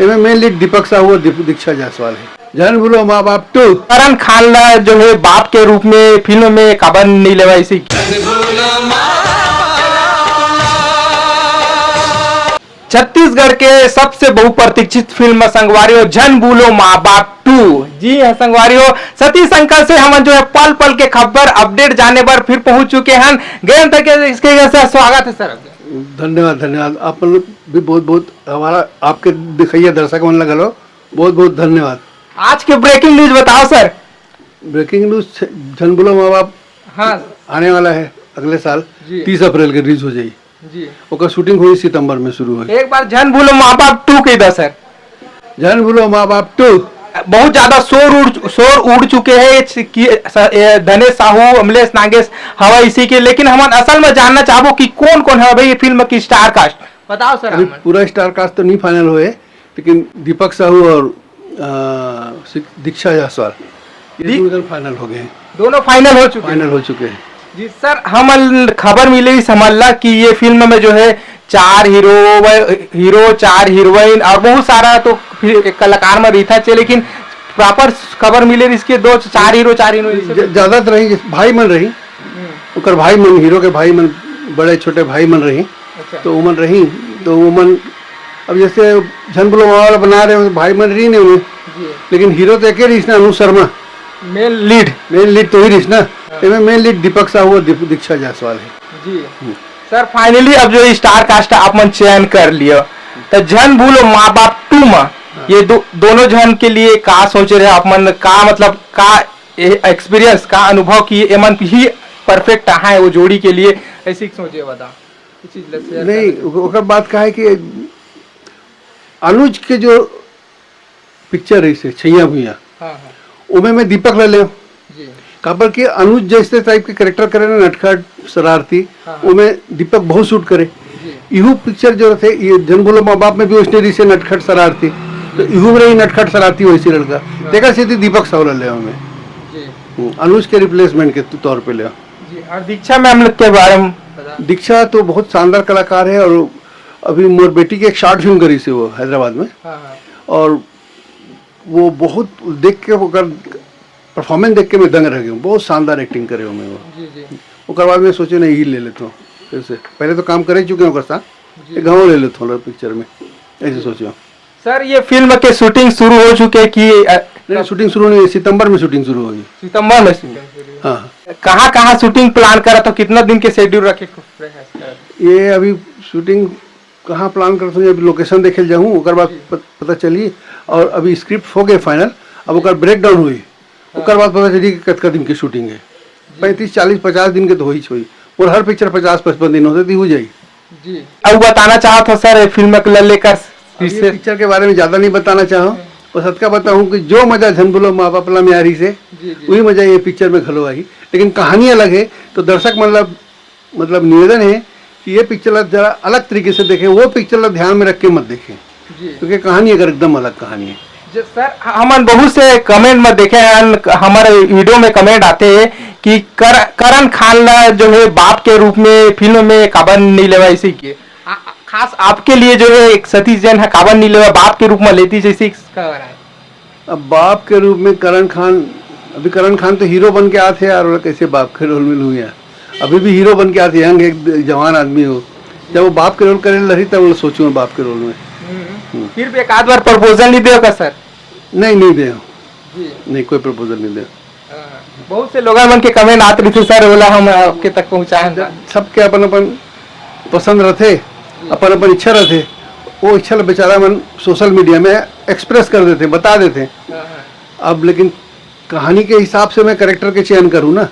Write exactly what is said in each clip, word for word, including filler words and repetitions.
एमे main lead Deepak Sahu और दीप- दीक्षा जायसवाल है। झन भूलो माँ बाप टू। करण खान ला जो है बाप के रूप में फिल्म में काबर नहीं लेवा इसी? छत्तीसगढ़ के सबसे बहुप्रतीक्षित फिल्म संगवारी हो झन भूलो माँ बाप टू। जी हाँ संगवारी हो, सतीश अंकल से हम जो है पल पल के खबर अपडेट जाने बर फिर पहुंच चुके हैं। गए तक इसके से स्वागत है सर। धन्यवाद, धन्यवाद। आप लोग भी बहुत बहुत हमारा आपके दिखैया दर्शक मन ला घलो बहुत बहुत धन्यवाद। आज के ब्रेकिंग न्यूज बताओ सर। ब्रेकिंग न्यूज, झन भूलो माँ बाप हाँ। आने वाला है अगले साल जी। तीस अप्रैल के रिलीज हो जाई। जी। ओकर शूटिंग होई सितंबर में शुरू होई। एक बार झन भूलो माँ बाप टू कह दो सर। झन भूलो माँ बाप टू। बहुत ज्यादा शोर उड़ शोर उड़ चुके हैं कि स- ए, धनेश साहू, अमलेश नागेश हवा इसी के, लेकिन हम असल में जानना चाहबो कि कौन कौन है भाई ये फिल्म की स्टार कास्ट। बताओ सर अभी हमन। पूरा स्टार कास्ट तो नहीं फाइनल हुए, लेकिन दीपक साहू और आ, सिक- दीक्षा जायसवाल ये दी- दोनों जन फाइनल हो गए हैं। दोनों फाइनल हो चुके हैं। फाइनल हो चुके हैं। जी सर, हमन खबर मिले इस हमला कि ये फिल्म में जो है चार हीरो, हीरो चार हीरोइन और बहुत सारा तो फिर कलाकार में रहिथा चे, लेकिन प्रॉपर खबर मिले इसके दो चार हीरो चार हीरोइन से ज- ज्यादातर रही जैसे भाई मन रही, ओकर भाई मन हीरो के भाई मन बड़े छोटे भाई मन रही। अच्छा। तो उमन रही तो उमन अब जैसे झन भूलो माँ बाप टू बना रहे हो भाई मन रही नहीं उमन। जी। लेकिन हीरो तो एक ही रहीस ना, Anu Sharma. Main lead. Main lead तो ही रहीस ना। हाँ। एमे मेन लीड दीपक साहू और दीप- दीक्षा जायसवाल है। जी। हम्म। सर फाइनली अब जो स्टार कास्ट आप मन चयन कर लियो तो झन भूलो माँ बाप टू में ये दो, दोनों झन के लिए का सोचे रहे आप मन, का मतलब का एक्सपीरियंस का अनुभव कि एमन ही परफेक्ट आहे वो जोड़ी के लिए, ऐसी सोचे बता। ये चीज ला शेयर नहीं, कर दे। ओकर बात का है कि अनुज के जो पिक्चर रहीस हे छैया भुइया, हाँ, हाँ। ओमे मैं दीपक ला लेव। जी। काबर कि अनुज जैसे टाइप के कैरेक्टर करे ना, नटखट, शरारती, हाँ, हाँ। ओमे दीपक बहुत सूट करे। जी। इहू पिक्चर जो रथे, ये झन भूलो माँ बाप में भी वैसने रहीस हे नटखट शरारती, तो इहू में रही नटखट शरारती वैसी लड़का। हाँ। तेकर सेती दीपक साहू ला लेव मैं। जी। हम्म, अनुज के रिप्लेसमेंट के तौर पे लेव। जी, और दीक्षा मैम लोग के बारे में बता। दीक्षा तो बहुत शानदार कलाकार है और अभी मोर बेटी की एक शॉर्ट फिल्म करीस हे वो हैदराबाद में। हाँ, हाँ। और वो बहुत देख के ओकर परफॉर्मेंस देख के मैं दंग रह गया हूँ। बहुत शानदार एक्टिंग करे हो मैं वो। जी, जी। ओकर बाद मैं सोचे नहीं, यही ले लेता हूँ फिर से। पहले तो काम करे चुके हैं ओकर साथ, जी। एक गाँव ले लेता हूँ पिक्चर में, ऐसे सोचे हूँ। सर, ये फिल्म के शूटिंग शुरू हो चुके कि, अ, नहीं, शूटिंग शुरू नहीं हुई, सितंबर में शूटिंग शुरू होगी। सितंबर में शूटिंग शुरू होगी। हाँ। कहाँ-कहाँ शूटिंग प्लान करा था, कितना दिन के शेड्यूल रखे रहे हैं सर? ये अभी शूटिंग कहाँ प्लान करत हूँ, अभी लोकेशन देखे जाऊँ, ओकर बाद जी। प-, पता चली। और अभी स्क्रिप्ट हो गए फाइनल, अब ओकर ब्रेकडाउन हुई, हाँ। ओकर बाद पता चली कि कतका दिन की शूटिंग है। जी। पैंतीस, चालीस, पचास दिन के तो होई होई, और हर पिक्चर पचास पचपन दिन होते तो हो जाई। जी। अब बताना चाहत हो सर, ये फिल्म के लेकर अब ये विशेष पिक्चर के बारे में ज्यादा नहीं बताना चाहो, हम्म। बस अतका बताऊँ कि जो मजा झन भूलो माँ बाप ला में आ रहीस हे, जी, जी। वही मजा ये पिक्चर में घलो आई। लेकिन कहानी अलग है, तो दर्शक मन ला मतलब निवेदन है कि ये पिक्चर ला जरा अलग तरीके से देखें, वो पिक्चर ला ध्यान में रख के मत देखें, जी। क्योंकि कहानी अगर एकदम अलग कहानी है। जी सर, हमन बहुत से कमेंट में देखे हैं, हमारे वीडियो में कमेंट आते हैं कि कर, करण खान ला जो है बाप के रूप में फिल्म में काबर नहीं लेवा इसी के। आ, खास आपके लिए जो है एक सतीश जैन है काबर नहीं लेवा, बाप के रूप में लेती जैसे इसका हो रहा है। अब बाप के रूप में करण खान, अभी करण खान तो हीरो बन के आथे यार, ओला कैसे बाप के रोल में लूँ यार? अभी भी हीरो बन के आथे, यंग एक जवान आदमी हो, जब वो बाप के रोल करे रही तब वो सोचूँ मैं बाप के रोल में। हम्म। हम्म। फिर भी एक आध बार प्रपोजल नहीं देगा सर? नहीं, नहीं दे। जी। नहीं, कोई प्रपोजल नहीं दे। हाँ, बहुत से लोग मन के कमेंट आत रहिथे सर, ओला हम आपके तक पहुँचाए हैं। जब सबके अपन अपन पसंद रथे, जी। अपन अपन इच्छा रथे, वो इच्छा ला बेचारा मन सोशल मीडिया में एक्सप्रेस कर देते, बता देते। हाँ, हाँ। अब लेकिन कहानी के हिसाब से मैं कैरेक्टर के चयन करूँ ना,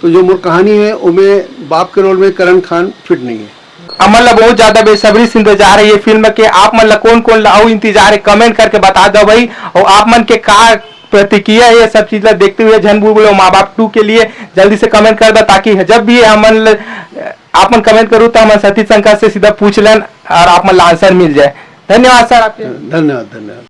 तो जो मोर कहानी है, ओमे बाप के रोल में करण खान फिट नहीं है। हमन ला बहुत ज्यादा बेसब्री से इंतजार है ये फिल्म के। आप मन ला कौन कौन ला अउ इंतजार है, कमेंट करके बता दो भाई। और आप मन के का प्रतिक्रिया है ये सब चीज ला देखते हुए झन भूलो माँ बाप टू के लिए जल्दी से कमेंट कर दो, ताकि जब भी हमन ल-, आप मन कमेंट करूँ तो हमन सतीश शंकर से सीधा पूछ लेन और आप मन ला आंसर मिल जाए। धन्यवाद सर आपके। धन्यवाद, धन्यवाद।